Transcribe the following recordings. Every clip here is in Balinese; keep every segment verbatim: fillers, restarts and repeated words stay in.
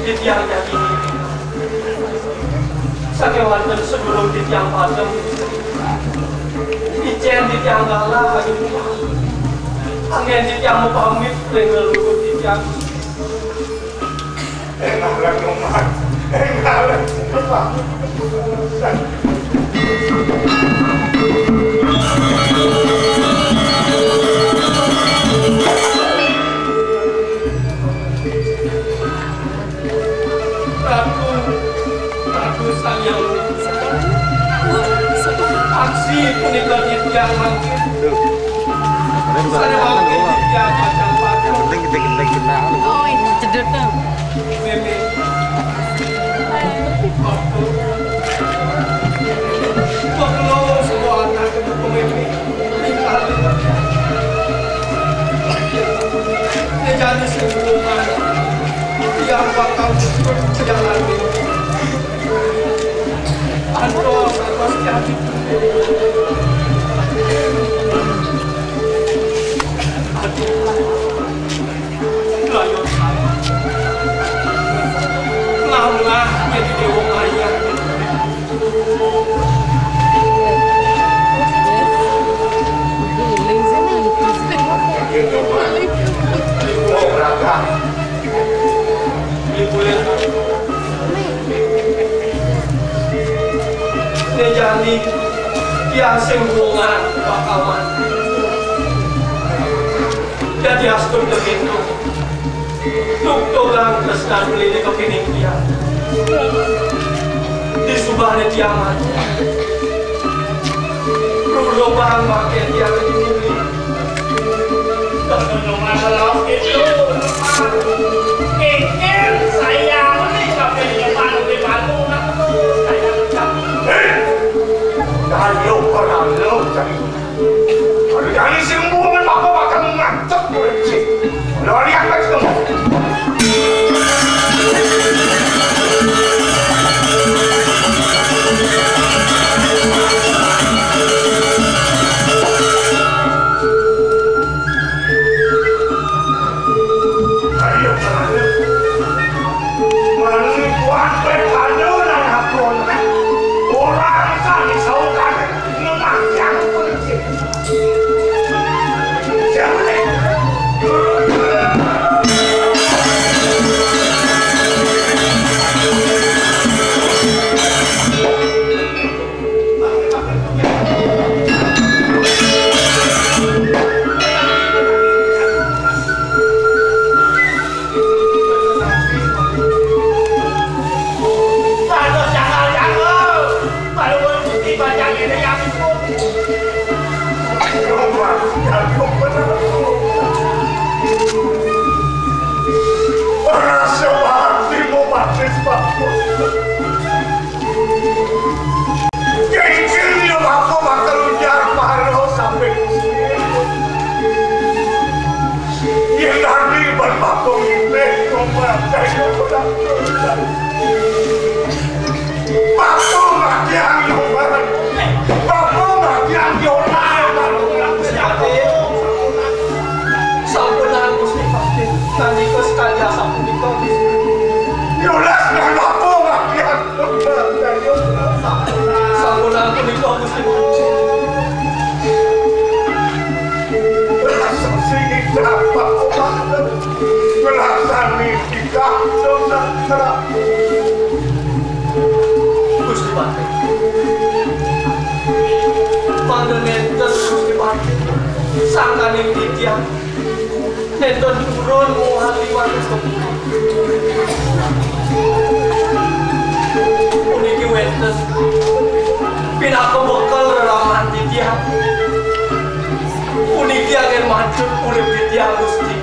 Titiang jadi sakéwanten sedulur titiang padem. Icén titiang galah ayu. Anggén titiang mapamit ring leluhur titiang. Énggal, Mas. Énggal. Ratu, Ratu Sang Hyang Widi. Aksi punika titiang mangkin. Sané mangkin titiang pacang pacang. Penting kita, kita, kita. Oh, ini cedek, Kang. Mémé. Waktu. Waktu semua anak itu mémé. Tinggal. Dia jadi sembunyian. Yang bakal jalan. Antos, antos, jadi. Aduh. Lamun lah, jadi déwa maya. Né jani, tiang sing bungan bakawan. Dadi astun begitu. Tuktugang tresnan beliné kepining tiang. Di subané tiang mati. Rurubang maké tiang di bumi. Tenung masalah itu. Kengkeng sayang nih, tapi nyepanu di batu, nak tuh, sayang. Hei! Kayu peralo, cari. Aduh, jangan sing bungan, apa bakal ngancep, kulit sih. Udah lihat, Mas, tuh. Ayo, ayo. Mari kuat, ayo, nang aku, orang sani saukan, ngemang yang penting. Rasa hati mau batis, Pak. Kengkeng ya Bapa bakal ujar paro sampai kusir. Yén tadi ban Bapa ngipih, Bapa ngatian, Bapa ngatian, Bapa ngatian, Yona, Bapa ngatian. Sampunang Gusti Patih, nandika sakadi asapunika, Gusti. Yolas, Bapa ngatian. Sampun ampun iku Gusti Prabu. Rasa sing dapat obat. Ngrasani tidak dosa. Gusti Patih. Mangda nénten Gusti Patih. Sangkaning titiang. Nénten purun muhan liwat. Puniki wénten pinaka bekel reramahan titiang. Puniki anggén manjur urip titiang, Gusti.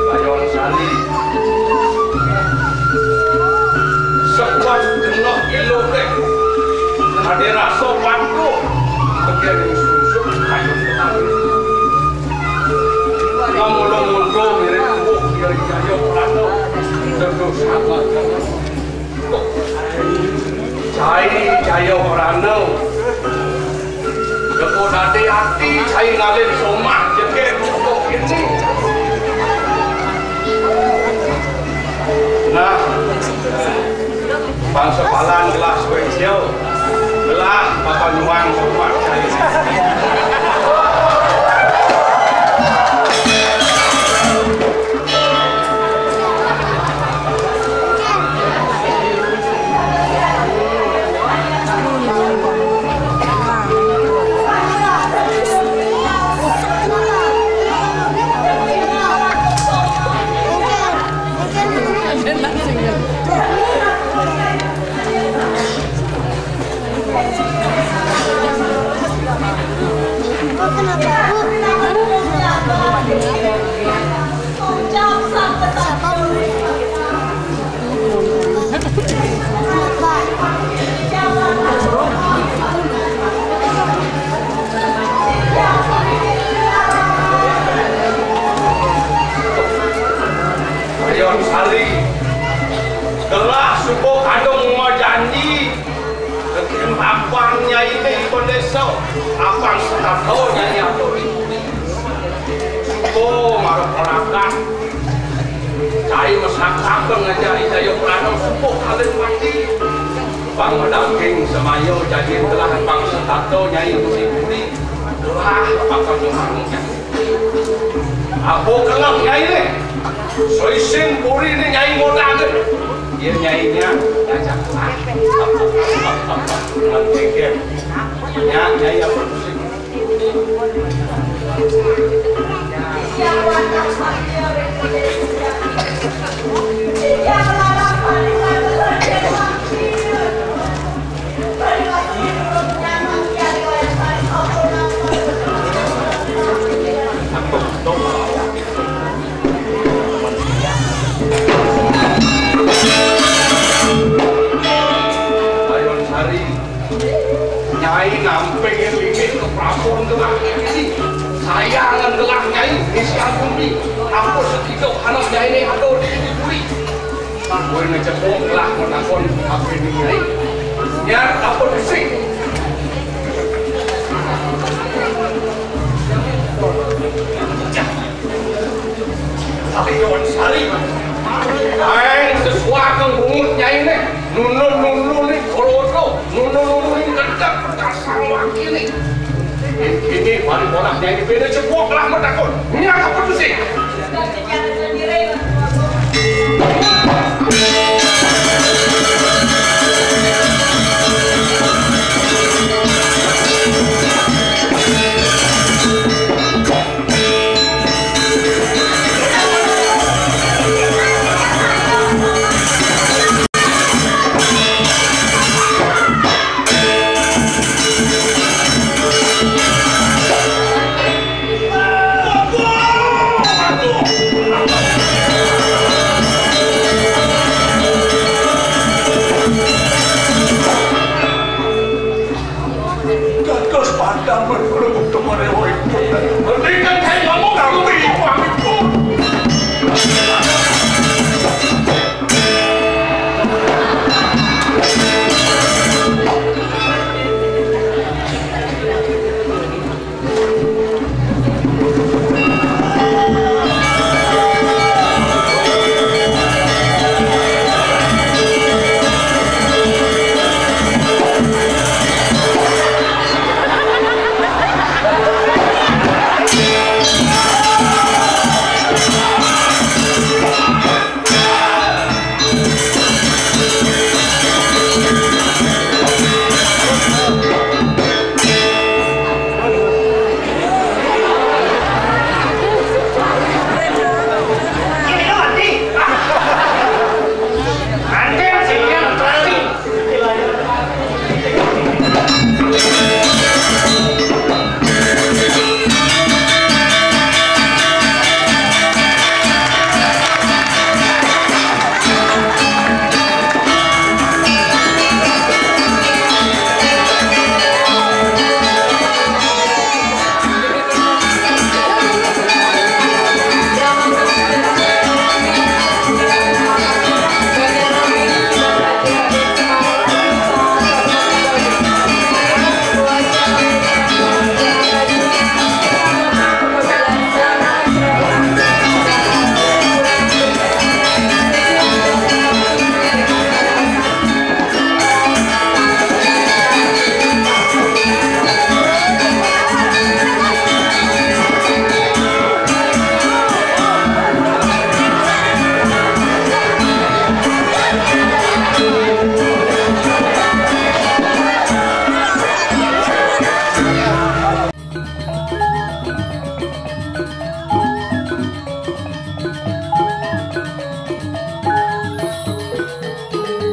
Bayon Sari. Sekuat genah iluh deh. Ada rasa patuh. Bagian yang susuk kayu tengah. Kamu-kamu mirip buah dia jaya perana. Tentu sangat. Cai jaya merana. Deko dadi ati cai ngalih somah jegeg rukuk ini. Nah, bangsa Palan gelah spesial. Gelah Papa Nuang somah cai. Ayon Sari, gelah suba kadung majanji. Kekin apang nyai ne iban desa, apang setata nyai atur. Suba mara ponakan. Cai masakak ngajak Jaya Prana suba kalin mati. Pang madaging semaya jadin telah pang setata nyai budi-budi. Telah bakal nyai. Apa kelem nyai ne? Soisin puri ne nyai ngoda ne. Dia nyai nya ngajak. Ngan kengken. Nya nyai apa pusing? Ayon Sari, nyai nampingin lingit ka prabon gelah nyai. Sayangan gelah nyai, ngisian bumi. Ampun setidak anak nyai ne ada di sini buri. Kowe ngejebok lah matakon apa ini, Nyai. Nyar apa bisi? Tapi kawan Sari, aing sesuai kang bungut nyai ne. Nunu-nunu ni korodo, nunu-nunu ni kedak perkasang wakil ni. Ini balik bola nyai ne, beda jebok lah matakon.